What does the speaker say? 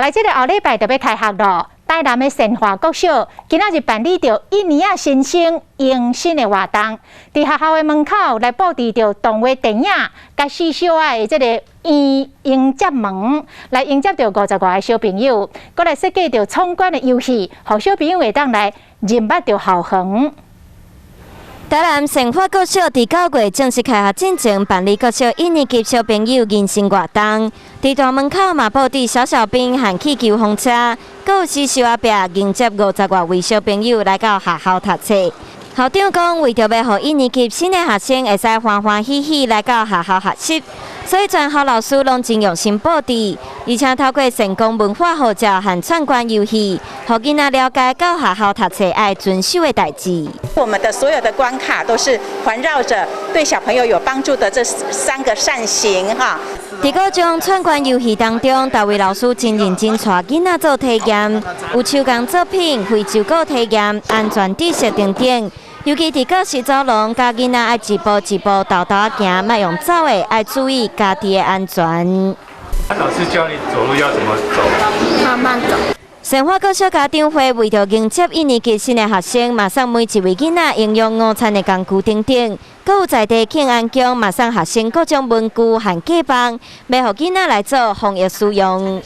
來，這个後禮拜就欲開學囉。台南的善化國小今仔日辦理著一年仔新生迎新的活動，佇學校的門口來布置著動畫電影，佮四小仔的這个迎迎接門，來迎接著50外个小朋友，閣來設計著闖關的遊戲，予小朋友會當來認捌著校園。台南善化國小佇9月正式開學進前，辦理國小一年級小朋友迎新活動。佇大門口嘛布置小小兵和氣球風車，閣有獅子仔壁迎接50外位小朋友來到學校讀冊。校長講，為著欲予一年級新的學生會使歡歡喜喜來到學校學習，所以全校老師攏真用心布置，而且透過成功文化號召和闖關遊戲，予囡仔了解到學校讀冊愛遵守的代誌。我們的所有的關卡都是環繞着對小朋友有幫助的這三個善行哈。佇各種闖關遊戲當中，大衛老師真認真帶囡仔做體驗，有手工作品、非洲鼓體驗、安全知識等等。尤其佇個時走廊，教囡仔愛一步一步沓沓仔行，莫用走的，愛注意家己的安全。老師教你走路要怎麼走？慢慢走。善化國小家長會為著迎接一年級新的學生，嘛送每一位囡仔營養午餐的工具等等，閣有在地慶安宮嘛送學生各種文具和過磅，欲予囡仔來做防疫使用。